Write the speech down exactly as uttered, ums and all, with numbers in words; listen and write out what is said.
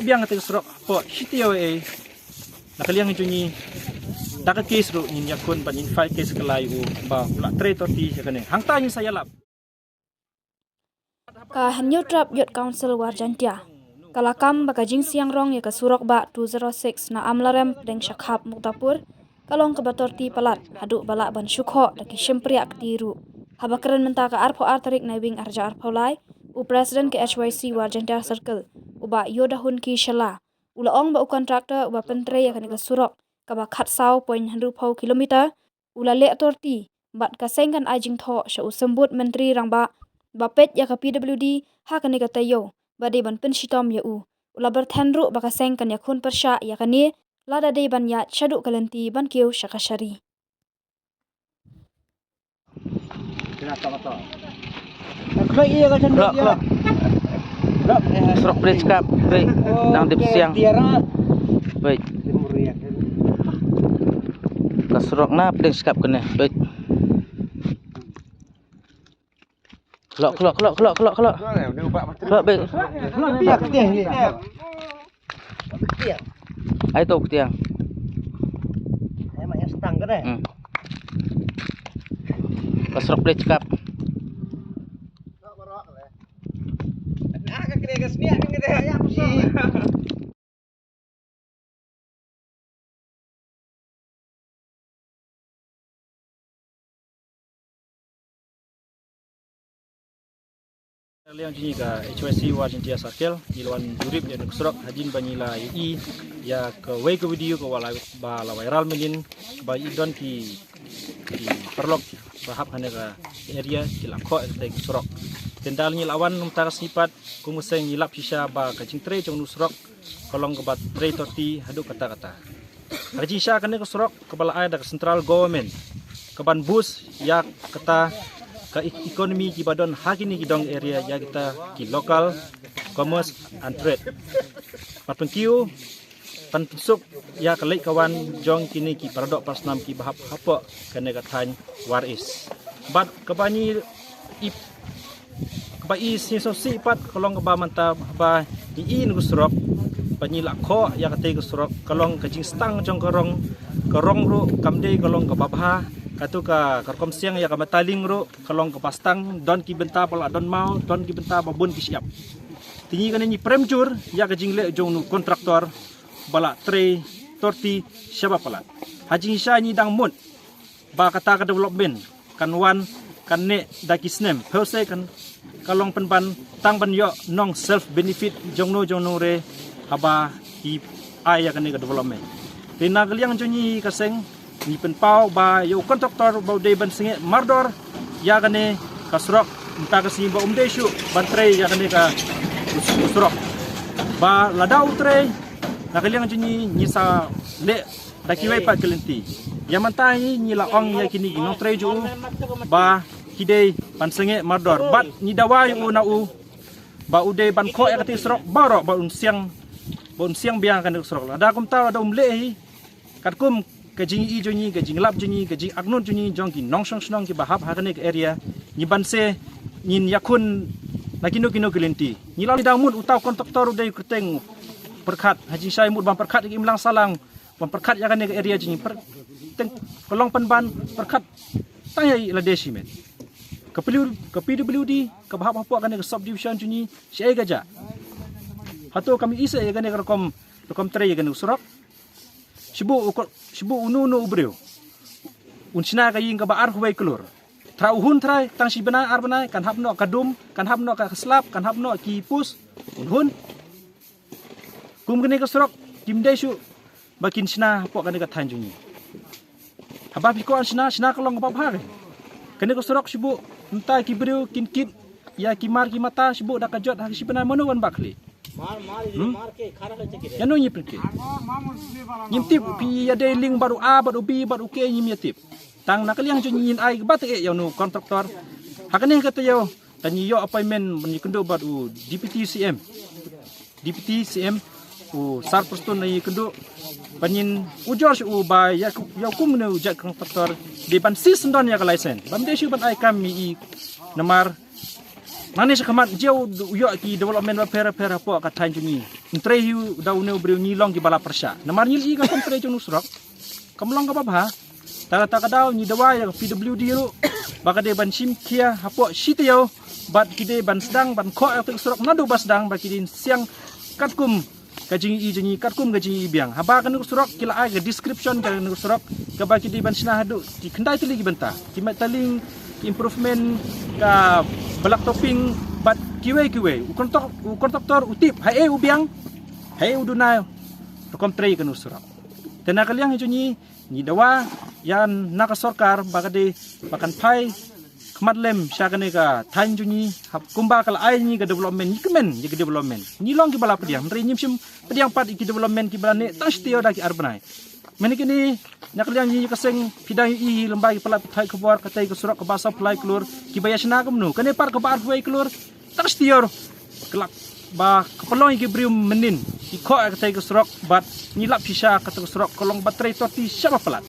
biang kata ka surok hapoh shi taïew eh. Na ka liang jong ngi da ka case ruh ngin ïakhun ban ngin file case ka lai u ba u la trei thirty ïa kane. Hangta ngin sa ïalap. Ka Hynñiewtrep Youth Council War Jaintia ka la kam ba ka jingsiang rong ïa ka surok bah two zero six na Amlarem pdeng Shakhap Muktapur ka long kaba thirty palat haduh ba lah ban shu khoh da ki shympriah kti ruh. Haba kren mynta ka arphew ar tarik Naiwieng arhajar arphew lai, u President ka H Y C War Jaintia Circle, u Bah Yodahun Ki Shylla, u la ong ba u contractor uba pyntrei ïa kane ka surok kaba khatsaw point hynriewphew kilometer u la leh thirty bad ka seng kan ai jingthoh sha u Symbud Myntri Rangbah ba peit ïa ka P W D ha kane ka taïew ba dei ban pynshitom ïa u. U la byrthen ruh ba ka seng kan ïakhun pyrshah ïa kane lada dei ban ïaid shaduh ka lynti ban kiew sha ka shari. Surok bridge kap, bridge. Dang dip siang. Bridge. Ka surok na pdeng skap kane, bridge. Khlok, khlok, khlok, khlok, khlok, khlok. Khlok, bridge. Ai to ktiang. Hmm. Ka surok bridge kap. Liang jong ngi ka H Y C War Jaintia Circle, ngi la wan jurip ïa ka surok hadien ba ngi la ïohi ïa kawei ka video kaba la, ba la viral mynnin, ba i don ki, ki paralok ba hap ha kane ka area ki la khoh ïa kata ka surok. Te ynda ngi la wan mynta ka sngi pat, kum ka seng ngi lap shisha ba ka jingtrei jong une u surok ka long kaba trei thirty haduh katta katta. Ka jingshisha kane ka surok kaba la ai da ka central government kaban boost ïa kata ka e-, economy kiba don ha kine ki dong area ïa kita ki local commerce and trade. Ban pynkiew, ban pynsuk ïa ka leit ka wan jong kine ki paradoh parasnam kiba hap hapoh kane ka thaiñ War East. Bad kaba ngi ip Kaba i sngewsih pat ka long kaba mynta ba i, i une u surok ba ngi la khoh ïa kata ka surok ka long ka jingstang jong ka rong, ka rong ruh kam dei ka long kaba bha, kato ka, ka rukom siang ïa ka Mataling ruh ka long kaba stang, don ki bynta ba la don maw, don ki bynta ba bun ki shyiap. Te ngi kane ngi prem jur ïa ka jingleh jong une u kontraktor ba la trei thirty shaba palat. Ha jingshisha ngi dang mut ba kata ka development kan wan, kan neh da ki snem, pyrshah kan ka long pynban tang ban ïoh nong self benefit jong no jong no re haba i ai ïa kane ka development. Te na ka liang jong ngi ka seng ngi pynpaw ba ïa u kontraktor ba u dei ban sangeh mardor ïa kane ka surok, mynta ka sngi ba um dei shuh ban trei ïa kane ka surok. Ba lada u trei na ka liang jong ngi ngi sa leh da kiwei pat ki lynti. Ïa mynta hi ngi la ong ïa kine ki nongtrei jong u ba ki dei ban sangeh mardor bad ngi dawa ïa u na u ba u dei ban khoh ïa kata ka surok baroh ba un siang, ba un siang biang kane ka surok. Lada kumta lada um leh hi katkum ka jingi jong ngi, ka jinglap jong ngi, ka jingaknud jong ngi jong ki nongshong shnong kiba hap ha kane ka area, ngi ban se ngin ïakhun na kino kino ki lynti. Ngi la dang mut uta u kontraktor u dei kyrteng pyrkhat ha jingshisha mut ban pyrkhat ïa ki imlang sahlang, ban pyrkhat ïa kane ka area jong ngi, kyrteng ka long pynban pyrkhat tang ïa i lade shimet. Ka P W, ka P W D kaba hap hapoh kane ka subdivision jong ngi shaei ka jah. Hato kam i sa ïa kane ka rukom, rukom trei ïa kane ka surok. Shibun u ko-, shibun uno uno u briew un shna ka ïing kaba arphew wei klur. Trai u hun trai tang shi bnai ar bnai kan hap noh ka dum, kan hap noh ka slab, kan hap noh ki pus. Un hun. Kum kane ka surok kim dei shuh ba kin shna hapoh kane ka thaiñ jong ngi. Haba phi kwah shna, shna ka long kaba bha. Kane ka surok shibun mynta ki briew kin kit ïa ki mar ki mata shibun da ka jot ha ka shi bnai mano wan ba khlieh. Hmm? Ïano ngi pynkhlieh? Ngim tip phi ïa dei link bad u A bad u B bad u K ngim ïa tip. Tang na ka liang jong ngi ngin ai ba te ïa une u kontraktor. Ha kane ka taïew te ngi ïoh appointment ban ïakynduh bad u Deputy C M. Deputy C M u Sir Prestone Tynsong Tynsong ban ngin ujor sha u ba ïa, ïa kum une u jait kontraktor dei ban sih syndon ïa ka license. Bym dei shuh ban ai kam ïa i namar Nangne sha khmat jia u ïoh ki development bapher bapher hapoh ka thaiñ jong ngi. Ym trei hi da une u briew, ngi long kiba la pyrshah. Namar ngi la ïohi ka kam trei jong une u surok. Kam long kaba bha. Ta kata ka daw ngi dawa ïa ka P W D ruh ba ka dei ban shim khia hapoh shi taïew bad ki dei ban sdang ban khoh ïa kata ka surok naduh ba sdang ba ki dei siang katkum ka jingïohi jong ngi, katkum ka jingïohi biang. Haba kane ka surok ki la ai ka description ka kane ka surok kaba ki dei ban shna haduh ki khyndai tylli ki bynta. Ki met taling, ki improvement, ka black topping bad kiwei kiwei. U kontrak, u kontraktor u tip haei u biang, haei u duna rukom trei kane ka surok. Te na ka liang jong ngi, ngi dawa ïa na ka sorkar ba ka dei ba kan phai khmat lem sha kane ka thaiñ jong ngi, hap kumba ka la ai ngi ka development, ngi kmen ïa ka development. Ngi long kiba la pdiang, hynrei ngim shym pdiang pat ïa ki development kiba la neh tang shi taïew da ki ar bnai. Mynne kine na ka liang ngi ka seng phi dang ïohi hi lem bad ki palat pathai khubor, katei ka surok kaba saw phew lai klur, kiba ïa shna kumno, kane pat kaba arphew wei klur, tang shi taïew. Ka lap ba ka pynlong ïa ki briew mynnin ki khoh ïa katei ka surok bad ngi lap shisha kata ka surok ka long ba trei thirty sha ba palat.